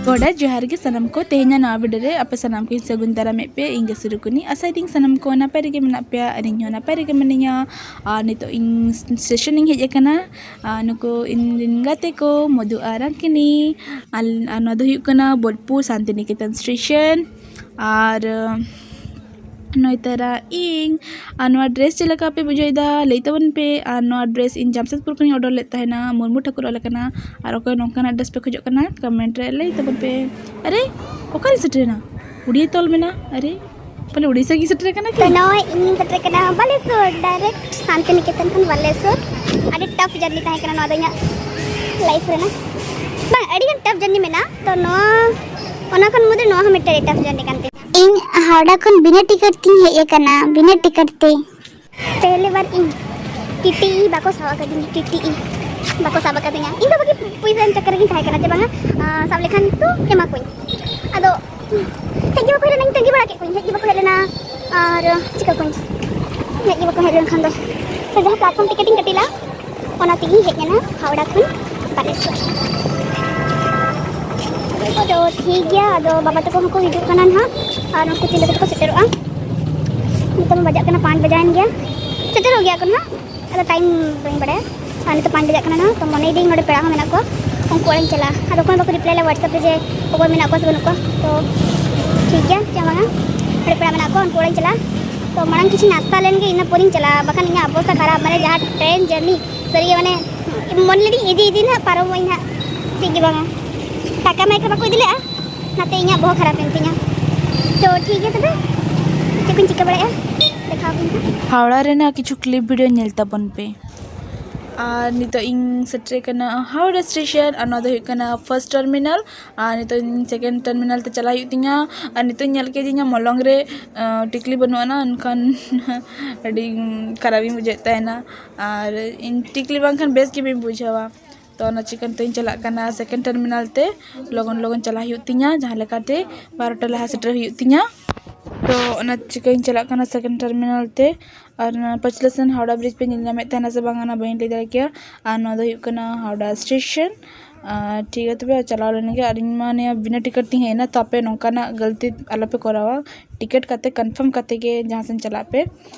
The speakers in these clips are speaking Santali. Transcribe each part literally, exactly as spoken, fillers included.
ᱜᱚᱰᱟ ᱡᱚᱦᱟᱨ ᱜᱮ ᱥᱟᱱᱟᱢ ᱠᱚ᱾ ᱛᱮᱦᱮᱧᱟᱜ ᱱᱚᱣᱟ ᱵᱷᱤᱰᱤᱭᱳ ᱨᱮ ᱟᱯᱮ ᱥᱟᱱᱟᱢ ᱠᱚᱧ ᱥᱟᱹᱜᱩᱱ ᱫᱟᱨᱟᱢᱮᱫ ᱯᱮᱭᱟ᱾ ᱤᱧ ᱜᱮ ᱥᱩᱨᱩᱠᱩᱱᱤ᱾ ᱟᱥᱟᱭᱮᱫᱟᱹᱧ ᱥᱟᱱᱟᱢ ᱠᱚ ᱱᱟᱯᱟᱭ ᱨᱮᱜᱮ ᱢᱮᱱᱟᱜ ᱯᱮᱭᱟ ᱟᱨ ᱤᱧ ᱦᱚᱸ ᱱᱟᱯᱟᱭ ᱨᱮᱜᱮ ᱢᱤᱱᱟᱹᱧᱟ᱾ ᱟᱨ ᱱᱤᱛᱚᱜ ᱤᱧ ᱥᱴᱮᱥᱚᱱ ᱤᱧ ᱦᱮᱡ ᱟᱠᱟᱱᱟ᱾ ᱟᱨ ᱱᱩᱠᱩ ᱤᱧ ᱨᱮᱱ ᱜᱟᱛᱮ ᱠᱚ ᱢᱚᱫᱷᱩ ᱟᱨ ᱨᱟᱝᱠᱤᱱᱤ᱾ ᱟᱨ, ᱟᱨ ᱱᱚᱣᱟ ᱫᱚ ᱦᱩᱭᱩᱜ ᱠᱟᱱᱟ ᱵᱳᱞᱯᱩᱨ ᱥᱟᱱᱛᱤᱱᱤᱠᱮᱛᱚᱱ ᱥᱴᱮᱥᱚᱱ᱾ ᱟᱨ ᱱᱚᱭ ᱛᱟᱨᱟ ᱤᱧ᱾ ᱟᱨ ᱱᱚᱣᱟ ᱰᱨᱮᱥ ᱪᱮᱫ ᱞᱮᱠᱟ ᱯᱮ ᱵᱩᱡᱷᱟᱹᱣ ᱮᱫᱟ, ᱞᱟᱹᱭ ᱛᱟᱵᱚᱱ ᱯᱮ᱾ ᱟᱨ ᱱᱚᱣᱟ ᱰᱨᱮᱥ ᱤᱧ ᱡᱟᱢᱥᱮᱫᱽᱯᱩᱨ ᱠᱷᱚᱱᱤᱧ ᱚᱰᱟᱨ ᱞᱮᱫ ᱛᱟᱦᱮᱱᱟ, ᱢᱩᱨᱢᱩ ᱴᱷᱟᱹᱠᱩᱨ ᱚᱞ ᱟᱠᱟᱱᱟ᱾ ᱟᱨ ᱚᱠᱚᱭ ᱱᱚᱝᱠᱟᱱᱟᱜ ᱰᱨᱮᱥ ᱯᱮ ᱠᱷᱚᱡᱚᱜ ᱠᱟᱱᱟ, ᱠᱚᱢᱮᱱᱴ ᱨᱮ ᱞᱟᱹᱭ ᱛᱟᱵᱚᱱ ᱯᱮ᱾ ᱟᱨᱮ, ᱚᱠᱟᱨᱮᱧ ᱥᱮᱴᱮᱨᱮᱱᱟ? ᱩᱲᱤᱭᱟᱹ ᱛᱚᱞ ᱢᱮᱱᱟᱜᱼᱟ᱾ ᱟᱨᱮ, ᱵᱚᱞᱮ ᱩᱲᱤᱥᱥᱟ ᱜᱤᱧ ᱥᱮᱴᱮᱨ ᱟᱠᱟᱱᱟ ᱛᱚ ᱠᱤ? ᱱᱚᱜᱼᱚᱭ ᱤᱧᱤᱧ ᱥᱮᱴᱮᱨ ᱟᱠᱟᱱᱟ ᱵᱟᱞᱮᱥᱚᱨ, ᱰᱟᱭᱨᱮᱠᱴ ᱥᱟᱱᱛᱤᱱᱤᱠᱮᱛᱚᱱ ᱠᱷᱚᱱ ᱵᱟᱞᱮᱥᱚᱨ᱾ ᱟᱹᱰᱤ ᱴᱟᱯ ᱡᱟᱨᱱᱤ ᱛᱟᱦᱮᱸ ᱠᱟᱱᱟ ᱱᱚᱣᱟ ᱫᱚ ᱤᱧᱟᱹᱜ ᱞᱟᱭᱤᱯᱷ ᱨᱮᱱᱟᱜ᱾ ᱵᱟᱝ, ᱟᱹᱰᱤ ᱜᱟᱱ ᱴᱟᱯ ᱡᱟᱨᱱᱤ ᱢᱮᱱᱟᱜᱼᱟ, ᱛᱚ ᱱᱚᱣᱟ, ᱚᱱᱟ ᱠᱷᱚᱱ ᱢᱩᱫᱽᱨᱮ ᱱᱚᱣᱟ ᱦᱚᱸ ᱢᱤᱫᱴᱮᱱ ᱟᱹᱰᱤ ᱴᱟᱯ ᱡᱟᱨᱱᱤ ᱠᱟᱱ ᱛᱤᱧᱟ᱾ ᱤᱧ ᱦᱟᱣᱲᱟ ᱠᱷᱚᱱ ᱵᱤᱱᱟᱹ ᱴᱤᱠᱤᱴ ᱛᱤᱧ ᱦᱮᱡ ᱟᱠᱟᱱᱟ, ᱵᱤᱱᱟᱹ ᱴᱤᱠᱤᱴ ᱛᱮ᱾ ᱯᱮᱦᱞᱮ ᱵᱟᱨ ᱤᱧ ᱴᱤᱴᱤ ᱵᱟᱠᱚ ᱥᱟᱵ ᱟᱠᱟᱫᱤᱧᱟ, ᱴᱤᱴᱤ ᱵᱟᱠᱚ ᱥᱟᱵ ᱟᱠᱟᱫᱤᱧᱟ᱾ ᱤᱧ ᱫᱚ ᱵᱷᱟᱜᱤ ᱯᱚᱭᱥᱟ ᱮᱢ ᱪᱟᱠᱠᱟᱨ ᱨᱮᱜᱤᱧ ᱛᱟᱦᱮᱸ ᱠᱟᱱᱟ ᱡᱮ ᱵᱟᱝᱟ, ᱟᱸ, ᱥᱟᱵ ᱞᱮᱠᱷᱟᱱ ᱠᱚ ᱮᱢᱟ ᱠᱚᱣᱟᱧ᱾ ᱟᱫᱚ ᱦᱮᱡ ᱜᱮ ᱵᱟᱠᱚ ᱦᱮᱡ ᱞᱮᱱᱟ, ᱤᱧ ᱛᱟᱺᱜᱤ ᱵᱟᱲᱟ ᱠᱮᱫ ᱠᱚᱣᱟᱧ, ᱦᱮᱡ ᱜᱮ ᱵᱟᱠᱚ ᱦᱮᱡ ᱞᱮᱱᱟ᱾ ᱟᱨ ᱪᱤᱠᱟᱹ ᱠᱚᱣᱟᱧ, ᱦᱮᱡ ᱜᱮ ᱵᱟᱠᱚ ᱦᱮᱡ ᱞᱮᱱᱠᱷᱟᱱ ᱫᱚ᱾ ᱛᱚ ᱡᱟᱦᱟᱸ platform ᱴᱤᱠᱤᱴ ᱤᱧ ᱠᱟᱹᱴᱤᱡ ᱞᱮᱫᱟ, ᱚᱱᱟ ᱛᱮᱜᱮᱧ ᱦᱮᱡ ᱮᱱᱟ ᱦᱟᱣᱲᱟ ᱠᱷᱚᱱ ᱵᱟᱞᱮᱥᱚᱨ᱾ ᱛᱚ ᱴᱷᱤᱠ ᱜᱮᱭᱟ, ᱟᱫᱚ ᱵᱟᱵᱟ ᱛᱟᱠᱚ ᱦᱚᱸᱠᱚ ᱦᱤᱡᱩᱜ ᱠᱟᱱᱟ ᱱᱟᱦᱟᱜ, ᱟᱨ ᱩᱱᱠᱩ ᱛᱤᱱ ᱨᱮᱪᱚ ᱠᱚ ᱥᱮᱴᱮᱨᱚᱜᱼᱟ᱾ ᱱᱤᱛᱚᱝ ᱵᱟᱡᱟᱜ ᱠᱟᱱᱟ, ᱯᱟᱸᱪ ᱵᱟᱡᱟᱭᱮᱱ ᱜᱮᱭᱟ, ᱥᱮᱴᱮᱨᱚᱜ ᱜᱮᱭᱟ ᱠᱚ ᱱᱟᱦᱟᱜ, ᱟᱫᱚ time ᱵᱟᱹᱧ ᱵᱟᱲᱟᱭᱟ᱾ ᱟᱨ ᱱᱤᱛᱚᱜ ᱯᱟᱸᱪ ᱵᱟᱡᱟᱜ ᱠᱟᱱᱟ ᱱᱟᱦᱟᱜ, ᱛᱚ ᱢᱚᱱᱮᱭᱮᱫᱟᱹᱧ ᱱᱚᱰᱮ ᱯᱮᱲᱟ ᱦᱚᱸ ᱢᱮᱱᱟᱜ ᱠᱚᱣᱟ, ᱩᱱᱠᱩ ᱚᱲᱟᱜ ᱤᱧ ᱪᱟᱞᱟᱜᱼᱟ᱾ ᱟᱫᱚ ᱚᱠᱚᱭ ᱵᱟᱠᱚ reply ᱞᱮᱫᱟ WhatsApp ᱨᱮ ᱡᱮ ᱚᱠᱚᱭ ᱢᱮᱱᱟᱜ ᱠᱚᱣᱟ ᱥᱮ ᱵᱟᱹᱱᱩᱜ ᱠᱚᱣᱟ᱾ ᱛᱚ ᱴᱷᱤᱠ ᱜᱮᱭᱟ, ᱪᱮᱫ ᱦᱚᱸ ᱵᱟᱝᱟ, ᱱᱚᱰᱮ ᱯᱮᱲᱟ ᱢᱮᱱᱟᱜ ᱠᱚᱣᱟ, ᱩᱱᱠᱩ ᱚᱲᱟᱜ ᱤᱧ ᱪᱟᱞᱟᱜᱼᱟ᱾ ᱛᱚ ᱢᱟᱲᱟᱝ ᱠᱤᱪᱷᱩ ᱱᱟᱥᱛᱟ ᱞᱮᱱ ᱜᱮ, ᱤᱱᱟᱹ ᱯᱚᱨᱤᱧ ᱪᱟᱞᱟᱜᱼᱟ, ᱵᱟᱠᱷᱟᱱ ᱤᱧᱟᱹᱜ ᱚᱵᱚᱥᱛᱟ ᱠᱷᱟᱨᱟᱯ, ᱢᱟᱱᱮ ᱡᱟᱦᱟᱸ train journey, ᱥᱟᱹᱨᱤ ᱜᱮ ᱢᱟᱱᱮ ᱢᱚᱱᱮ ᱞᱤᱫᱟᱹᱧ ᱤᱫᱤ ᱤᱫᱤ ᱱᱟᱦᱟᱜ ᱯᱟᱨᱚᱢᱚᱜ ᱟᱹᱧ ᱱᱟᱦᱟᱜ, ᱪᱮᱫ ᱜᱮ ᱵᱟᱝᱟ, ᱴᱟᱠᱟ ᱢᱟ ᱮᱱᱠᱷᱟᱱ ᱵᱟᱠᱚ ᱤᱫᱤ ᱞᱮᱫᱼᱟ, ᱚᱱᱟᱛᱮ ᱤᱧᱟᱹᱜ ᱵᱚᱦᱚᱜ ᱠᱷᱟᱨᱟᱯ ᱮᱱ ᱛᱤᱧᱟ᱾ ᱛᱚ ᱴᱷᱤᱠ ᱜᱮᱭᱟ ᱛᱚᱵᱮ, ᱪᱮᱫ ᱠᱚᱧ ᱪᱤᱠᱟᱹ ᱵᱟᱲᱟᱭᱮᱫᱼᱟ, ᱫᱮᱠᱷᱟᱣ ᱟᱯᱮ ᱱᱟᱦᱟᱜ᱾ ᱦᱟᱣᱲᱟ ᱨᱮᱱᱟᱜ ᱠᱤᱪᱷᱩ clip video ᱧᱮᱞ ᱛᱟᱵᱚᱱ ᱯᱮ᱾ ᱟᱨ ᱱᱤᱛᱚᱜ ᱤᱧ ᱥᱮᱴᱮᱨ ᱠᱟᱱᱟ ᱦᱟᱣᱲᱟ ᱥᱴᱮᱥᱚᱱ, ᱟᱨ ᱱᱚᱣᱟ ᱫᱚ ᱦᱩᱭᱩᱜ ᱠᱟᱱᱟ first terminal᱾ ᱟᱨ ᱱᱤᱛᱚᱜ ᱤᱧ second terminal ᱛᱮ ᱪᱟᱞᱟᱜ ᱦᱩᱭᱩᱜ ᱛᱤᱧᱟ᱾ ᱟᱨ ᱱᱤᱛᱚᱜ ᱤᱧ ᱧᱮᱞ ᱠᱮᱫᱟ ᱡᱮ ᱤᱧᱟᱹᱜ ᱢᱚᱞᱚᱝ ᱨᱮ, ᱟᱸ, ᱴᱤᱠᱞᱤ ᱵᱟᱹᱱᱩᱜ ᱟᱱᱟ, ᱮᱱᱠᱷᱟᱱ ᱟᱹᱰᱤ ᱠᱷᱟᱨᱟᱯ ᱤᱧ ᱵᱩᱡᱷᱟᱹᱣᱮᱫ ᱛᱟᱦᱮᱱᱟ᱾ ᱟᱨ ᱤᱧ ᱴᱤᱠᱞᱤ ᱵᱟᱝᱠᱷᱟᱱ ᱵᱮᱥ ᱜᱮ ᱵᱟᱹᱧ ᱵᱩᱡᱷᱟᱹᱣᱟ᱾ ᱛᱚ ᱚᱱᱟ ᱪᱤᱠᱟᱹ ᱱᱤᱛᱚᱜ ᱤᱧ ᱪᱟᱞᱟᱜ ᱠᱟᱱᱟ second terminal ᱛᱮ᱾ ᱞᱚᱜᱚᱱ ᱞᱚᱜᱚᱱ ᱪᱟᱞᱟᱜ ᱦᱩᱭᱩᱜ ᱛᱤᱧᱟ, ᱡᱟᱦᱟᱸ ᱞᱮᱠᱟᱛᱮ ᱵᱟᱨᱚᱴᱟ ᱞᱟᱦᱟ ᱥᱮᱴᱮᱨ ᱦᱩᱭᱩᱜ ᱛᱤᱧᱟ᱾ ᱛᱚ ᱚᱱᱟ ᱪᱤᱠᱟᱹᱧ ᱪᱟᱞᱟᱜ ᱠᱟᱱᱟ second terminal ᱛᱮ᱾ ᱟᱨ ᱚᱱᱟ ᱯᱟᱹᱪᱷᱞᱟᱹ ᱥᱮᱱ ᱦᱟᱣᱲᱟ bridge ᱯᱮ ᱧᱮᱞ ᱧᱟᱢᱮᱫ ᱛᱟᱦᱮᱱᱟ ᱥᱮ ᱵᱟᱝ, ᱚᱱᱟ ᱵᱟᱹᱧ ᱞᱟᱹᱭ ᱫᱟᱲᱮ ᱠᱮᱭᱟ᱾ ᱟᱨ ᱱᱚᱣᱟ ᱫᱚ ᱦᱩᱭᱩᱜ ᱠᱟᱱᱟ ᱦᱟᱣᱲᱟ ᱥᱴᱮᱥᱚᱱ᱾ ᱟᱨ ᱴᱷᱤᱠ ᱜᱮᱭᱟ ᱛᱚᱵᱮ, ᱪᱟᱞᱟᱣ ᱞᱮᱱ ᱜᱮ᱾ ᱟᱨ ᱤᱧ ᱢᱟ ᱱᱤᱭᱟᱹ ᱵᱤᱱᱟᱹ ᱴᱤᱠᱤᱴ ᱛᱤᱧ ᱦᱮᱡ ᱮᱱᱟ, ᱛᱚ ᱟᱯᱮ ᱱᱚᱝᱠᱟᱱᱟᱜ ᱜᱟᱹᱞᱛᱤ ᱟᱞᱚᱯᱮ ᱠᱚᱨᱟᱣᱟ, ᱴᱤᱠᱤᱴ ᱠᱟᱛᱮ confirm ᱠᱟᱛᱮ ᱜᱮ ᱡᱟᱦᱟᱸ ᱥᱮᱱ ᱪᱟᱞᱟᱜ ᱯᱮ᱾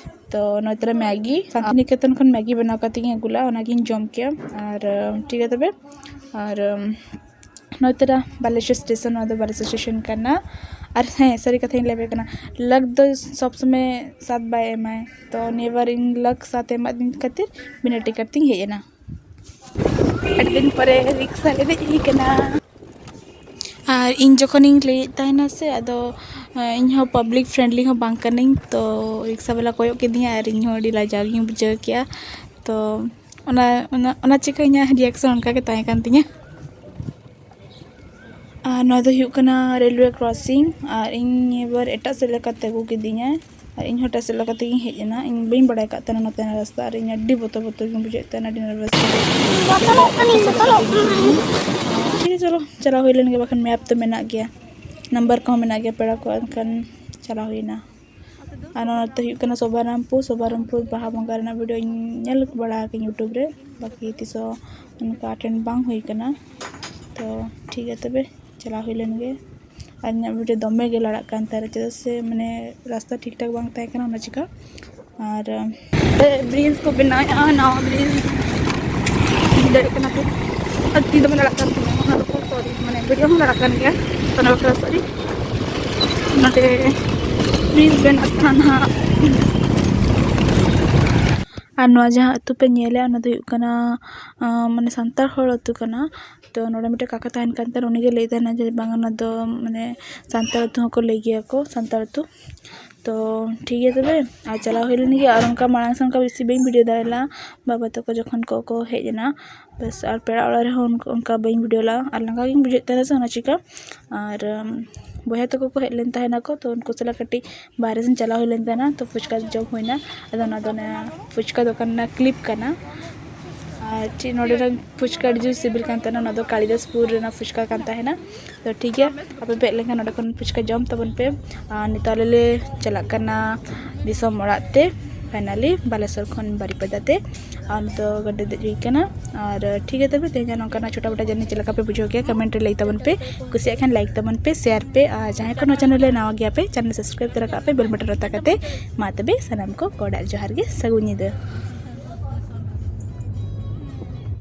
ᱛᱚ ᱱᱚᱛᱮ ᱨᱮ ᱢᱮᱜᱤ, ᱥᱟᱱᱛᱤᱱᱤᱠᱮᱛᱚᱱ ᱠᱷᱚᱱ ᱢᱮᱜᱤ ᱵᱮᱱᱟᱣ ᱠᱟᱛᱮ ᱜᱤᱧ ᱟᱹᱜᱩ ᱞᱮᱫᱼᱟ, ᱚᱱᱟᱜᱤᱧ ᱡᱚᱢ ᱠᱮᱜᱼᱟ᱾ ᱟᱨ ᱴᱷᱤᱠ ᱜᱮᱭᱟ ᱛᱚᱵᱮ, ᱟᱨ ᱱᱚᱛᱮ ᱨᱮ ᱵᱟᱞᱮᱥᱚᱨ ᱥᱴᱮᱥᱚᱱ, ᱱᱚᱣᱟ ᱫᱚ ᱵᱟᱞᱮᱥᱚᱨ ᱥᱴᱮᱥᱚᱱ ᱠᱟᱱᱟ᱾ ᱟᱨ ᱦᱮᱸ, ᱥᱟᱹᱨᱤ ᱠᱟᱛᱷᱟᱧ ᱞᱟᱹᱭ ᱟᱯᱮ ᱠᱟᱱᱟ, ᱞᱟᱠ ᱫᱚ ᱥᱚᱵ ᱥᱚᱢᱚᱭ ᱥᱟᱛ ᱵᱟᱭ ᱮᱢᱟᱭ, ᱛᱚ ᱱᱤᱭᱟᱹ ᱵᱟᱨ ᱤᱧ ᱞᱟᱠ ᱥᱟᱛ ᱮ ᱮᱢᱟᱫᱤᱧ ᱠᱷᱟᱹᱛᱤᱨ ᱵᱤᱱᱟᱹ ᱴᱤᱠᱤᱴ ᱛᱤᱧ ᱦᱮᱡ ᱮᱱᱟ᱾ ᱟᱹᱰᱤ ᱫᱤᱱ ᱯᱚᱨᱮ ᱨᱤᱠᱥᱟ ᱨᱮ ᱫᱮᱡ ᱦᱩᱭ ᱠᱟᱱᱟ᱾ ᱟᱨ ᱤᱧ ᱡᱚᱠᱷᱚᱱᱤᱧ ᱞᱟᱹᱭᱮᱫ ᱛᱟᱦᱮᱱᱟ ᱥᱮ, ᱟᱫᱚ ᱤᱧ ᱦᱚᱸ public friendly ᱦᱚᱸ ᱵᱟᱝ ᱠᱟᱹᱱᱟᱹᱧ, ᱛᱚ ᱨᱤᱠᱥᱟ ᱵᱟᱞᱟ ᱠᱚᱭᱚᱜ ᱠᱤᱫᱤᱧᱟ ᱟᱨ ᱤᱧ ᱦᱚᱸ ᱟᱹᱰᱤ ᱞᱟᱡᱟᱣ ᱜᱤᱧ ᱵᱩᱡᱷᱟᱹᱣ ᱠᱮᱜᱼᱟ᱾ ᱛᱚ ᱚᱱᱟ ᱚᱱᱟ ᱚᱱᱟ ᱪᱤᱠᱟᱹ ᱤᱧᱟᱹᱜ reaction ᱚᱱᱠᱟ ᱜᱮ ᱛᱟᱦᱮᱸ ᱠᱟᱱ ᱛᱤᱧᱟᱹ᱾ ᱟᱨ ᱱᱚᱣᱟ ᱫᱚ ᱦᱩᱭᱩᱜ ᱠᱟᱱᱟ railway crossing, ᱟᱨ ᱤᱧ ᱱᱤᱭᱟᱹ ᱵᱟᱨ ᱮᱴᱟᱜ ᱥᱮᱫ ᱞᱮᱠᱟᱛᱮ ᱟᱹᱜᱩ ᱠᱤᱫᱤᱧᱟᱭ, ᱟᱨ ᱤᱧ ᱦᱚᱸ ᱮᱴᱟᱜ ᱥᱮᱫ ᱞᱮᱠᱟᱛᱮ ᱜᱤᱧ ᱦᱮᱡ ᱮᱱᱟ᱾ ᱤᱧ ᱵᱟᱹᱧ ᱵᱟᱲᱟᱭ ᱟᱠᱟᱫ ᱛᱟᱦᱮᱱᱟ ᱱᱚᱛᱮᱱᱟᱜ ᱨᱟᱥᱛᱟ, ᱟᱨ ᱤᱧ ᱟᱹᱰᱤ ᱵᱚᱛᱚᱨ ᱵᱚᱛᱚᱨ ᱜᱤᱧ ᱵᱩᱡᱷᱟᱹᱣᱮᱫ ᱛᱟᱦᱮᱱᱟ, ᱟᱹᱰᱤ nervous ᱜᱤᱧ ᱵᱩᱡᱷᱟᱹᱣᱮᱫ ᱛᱟᱦᱮᱱᱟ᱾ ᱵᱚᱛᱚᱨᱚᱜ ᱠᱟᱹᱱᱟᱹᱧ, ᱵᱚᱛᱚᱨᱚᱜ ᱠᱟᱹᱱᱟᱹᱧ᱾ ᱴᱷᱤᱠ ᱜᱮᱭᱟ, ᱪᱚᱞᱚ, ᱪᱟᱞᱟᱣ ᱦᱩᱭ ᱞᱮᱱ ᱜᱮ, ᱵᱟᱠᱷᱟᱱ map ᱛᱚ ᱢᱮᱱᱟᱜ ᱜᱮᱭᱟ, number ᱠᱚᱦᱚᱸ ᱢᱮᱱᱟᱜ ᱜᱮᱭᱟ ᱯᱮᱲᱟ ᱠᱚᱣᱟᱜ, ᱮᱱᱠᱷᱟᱱ ᱪᱟᱞᱟᱣ ᱦᱩᱭᱱᱟ᱾ ᱟᱨ ᱱᱚᱛᱮ ᱦᱩᱭᱩᱜ ᱠᱟᱱᱟ ᱥᱚᱵᱟᱨᱟᱢᱯᱩᱨ᱾ ᱥᱚᱵᱟᱨᱟᱢᱯᱩᱨ ᱵᱟᱦᱟ ᱵᱚᱸᱜᱟ ᱨᱮᱱᱟᱜ video ᱤᱧ ᱧᱮᱞ ᱵᱟᱲᱟ ᱟᱠᱟᱫᱟᱹᱧ YouTube ᱨᱮ, ᱵᱟᱹᱠᱤ ᱛᱤᱥ ᱦᱚᱸ ᱚᱱᱠᱟ attend ᱵᱟᱝ ᱦᱩᱭ ᱠᱟᱱᱟ᱾ ᱛᱚ ᱴᱷᱤᱠ ᱜᱮᱭᱟ ᱛᱚᱵᱮ, ᱪᱟᱞᱟᱣ ᱦᱩᱭ ᱞᱮᱱ ᱜᱮ᱾ ᱟᱨ ᱤᱧᱟᱹᱜ video ᱫᱚᱢᱮ ᱜᱮ ᱞᱟᱲᱟᱜ ᱠᱟᱱ ᱛᱟᱦᱮᱱᱟ, ᱪᱮᱫᱟᱜ ᱥᱮ ᱢᱟᱱᱮ ᱨᱟᱥᱛᱟ ᱴᱷᱤᱠ ᱴᱷᱟᱠ ᱵᱟᱝ ᱛᱟᱦᱮᱸ ᱠᱟᱱᱟ, ᱚᱱᱟ ᱪᱤᱠᱟ᱾ ᱟᱨ bridge ᱠᱚ ᱵᱮᱱᱟᱣᱮᱫᱼᱟ, ᱱᱟᱣᱟ bridge᱾ ᱵᱩᱡᱽ ᱫᱟᱲᱮᱭᱟᱜ ᱠᱟᱱᱟ ᱯᱮ, ᱟᱨ ᱛᱤ ᱫᱚᱢᱮ ᱞᱟᱲᱟᱜ ᱠᱟᱱ ᱛᱤᱧᱟᱹ, ᱚᱱᱟ ᱫᱚ sorry, ᱢᱟᱱᱮ video ᱦᱚᱸ ᱞᱟᱲᱟᱜ ᱠᱟᱱ ᱜᱮᱭᱟ, ᱛᱚ ᱚᱱᱟ ᱵᱟᱠᱷᱨᱟ sorry᱾ ᱱᱚᱰᱮ bridge ᱵᱮᱱᱟᱜ ᱠᱟᱱᱟ ᱱᱟᱦᱟᱜ᱾ ᱟᱨ ᱱᱚᱣᱟ ᱡᱟᱦᱟᱸ ᱟᱹᱛᱩ ᱯᱮ ᱧᱮᱞᱮᱫᱼᱟ, ᱚᱱᱟ ᱫᱚ ᱦᱩᱭᱩᱜ ᱠᱟᱱᱟ, ᱟᱸ, ᱢᱟᱱᱮ ᱥᱟᱱᱛᱟᱲ ᱦᱚᱲ ᱟᱹᱛᱩ ᱠᱟᱱᱟ᱾ ᱛᱚ ᱱᱚᱰᱮ ᱢᱤᱫᱴᱮᱱ ᱠᱟᱠᱟ ᱛᱟᱦᱮᱱ ᱠᱟᱱ ᱛᱟᱦᱮᱱᱟ, ᱩᱱᱤᱜᱮ ᱞᱟᱹᱭᱮᱫ ᱛᱟᱦᱮᱱᱟ ᱡᱮ ᱵᱟᱝ, ᱚᱱᱟ ᱫᱚ ᱢᱟᱱᱮ ᱥᱟᱱᱛᱟᱲ ᱟᱹᱛᱩ ᱦᱚᱸᱠᱚ ᱞᱟᱹᱭ ᱜᱮᱭᱟ ᱠᱚ, ᱥᱟᱱᱛᱟᱲ ᱟᱹᱛᱩ᱾ ᱛᱚ ᱴᱷᱤᱠ ᱜᱮᱭᱟ ᱛᱚᱵᱮ, ᱟᱨ ᱪᱟᱞᱟᱣ ᱦᱩᱭ ᱞᱮᱱ ᱜᱮᱭᱟ᱾ ᱟᱨ ᱚᱱᱠᱟ ᱢᱟᱲᱟᱝ ᱥᱮᱫ ᱚᱱᱠᱟ ᱵᱮᱥᱤ ᱵᱟᱹᱧ video ᱫᱟᱲᱮ ᱞᱮᱫᱼᱟ, ᱵᱟᱵᱟ ᱛᱟᱠᱚ ᱡᱚᱠᱷᱚᱱ ᱠᱚ, ᱠᱚ ᱦᱮᱡ ᱮᱱᱟ, ᱵᱮᱥ, ᱟᱨ ᱯᱮᱲᱟ ᱚᱲᱟᱜ ᱨᱮᱦᱚᱸ ᱚᱱᱠᱟ, ᱚᱱᱠᱟ ᱵᱟᱹᱧ video ᱞᱮᱫᱼᱟ, ᱟᱨ ᱞᱟᱸᱜᱟ ᱜᱤᱧ ᱵᱩᱡᱷᱟᱹᱣᱮᱫ ᱛᱟᱦᱮᱱᱟ ᱥᱮ, ᱚᱱᱟ ᱪᱤᱠᱟ᱾ ᱟᱨ, ᱩᱢ, ᱵᱚᱭᱦᱟ ᱛᱟᱠᱚ ᱠᱚ ᱦᱮᱡ ᱞᱮᱱ ᱛᱟᱦᱮᱱᱟᱠᱚ, ᱛᱚ ᱩᱱᱠᱩ ᱥᱟᱞᱟᱜ ᱠᱟᱹᱴᱤᱡ ᱵᱟᱦᱨᱮ ᱥᱮᱫ ᱪᱟᱞᱟᱣ ᱦᱩᱭ ᱞᱮᱱ ᱛᱟᱦᱮᱱᱟ, ᱛᱚ ᱯᱷᱩᱪᱠᱟ ᱡᱚᱢ ᱦᱩᱭᱱᱟ᱾ ᱟᱫᱚ ᱚᱱᱟ ᱫᱚ ᱚᱱᱟ ᱯᱷᱩᱪᱠᱟ ᱫᱚᱠᱟᱱ ᱨᱮᱱᱟᱜ clip ᱠᱟᱱᱟ᱾ ᱟᱨ ᱪᱮᱫ ᱱᱚᱰᱮᱱᱟᱜ ᱯᱷᱩᱪᱠᱟ ᱟᱹᱰᱤ ᱡᱳᱨ ᱥᱤᱵᱤᱞ ᱠᱟᱱ ᱛᱟᱦᱮᱱᱟ, ᱚᱱᱟ ᱫᱚ ᱠᱟᱞᱤᱫᱟᱥᱯᱩᱨ ᱨᱮᱱᱟᱜ ᱯᱷᱩᱪᱠᱟ ᱠᱟᱱ ᱛᱟᱦᱮᱱᱟ᱾ ᱛᱚ ᱴᱷᱤᱠ ᱜᱮᱭᱟ, ᱟᱯᱮ ᱯᱮ ᱦᱮᱡ ᱞᱮᱱᱠᱷᱟᱱ ᱱᱚᱰᱮ ᱠᱷᱚᱱ ᱯᱷᱩᱪᱠᱟ ᱡᱚᱢ ᱛᱟᱵᱚᱱ ᱯᱮ᱾ ᱟᱨ ᱱᱤᱛᱚᱜ ᱟᱞᱮ ᱞᱮ ᱪᱟᱞᱟᱜ ᱠᱟᱱᱟ ᱫᱤᱥᱚᱢ ᱚᱲᱟᱜ ᱛᱮ, finally ᱵᱟᱞᱮᱥᱚᱨ ᱠᱷᱚᱱ ᱵᱟᱨᱤᱯᱟᱫᱟ ᱛᱮ᱾ ᱟᱨ ᱱᱤᱛᱚᱜ ᱜᱟᱹᱰᱤ ᱫᱮᱡ ᱦᱩᱭ ᱠᱟᱱᱟ᱾ ᱟᱨ ᱴᱷᱤᱠ ᱜᱮᱭᱟ, ᱛᱚᱵᱮ ᱛᱮᱦᱮᱧᱟᱜ ᱱᱚᱝᱠᱟᱱᱟᱜ ᱪᱷᱳᱴᱟ ᱢᱳᱴᱟ journey ᱪᱮᱫ ᱞᱮᱠᱟ ᱯᱮ ᱵᱩᱡᱷᱟᱹᱣ ᱠᱮᱜᱼᱟ, comment ᱨᱮ ᱞᱟᱹᱭ ᱛᱟᱵᱚᱱ ᱯᱮ᱾ ᱠᱩᱥᱤᱭᱟᱜ ᱠᱷᱟᱱ like ᱛᱟᱵᱚᱱ ᱯᱮ, share ᱯᱮ, ᱟᱨ ᱡᱟᱦᱟᱸᱭ ᱠᱚ ᱱᱚᱣᱟ channel ᱨᱮ ᱱᱟᱣᱟ ᱜᱮᱭᱟ ᱯᱮ, channel subscribe ᱛᱚᱨᱟ ᱠᱟᱜ ᱯᱮ, bell button ᱚᱛᱟ ᱠᱟᱛᱮ᱾ ᱢᱟ ᱛᱚᱵᱮ ᱥᱟᱱᱟᱢ ᱠᱚ ᱜᱚᱰ ᱟᱨ ᱡᱚᱦᱟᱨ ᱜᱮ, ᱥᱟᱹᱜᱩᱱ ᱧᱤᱫᱟᱹ᱾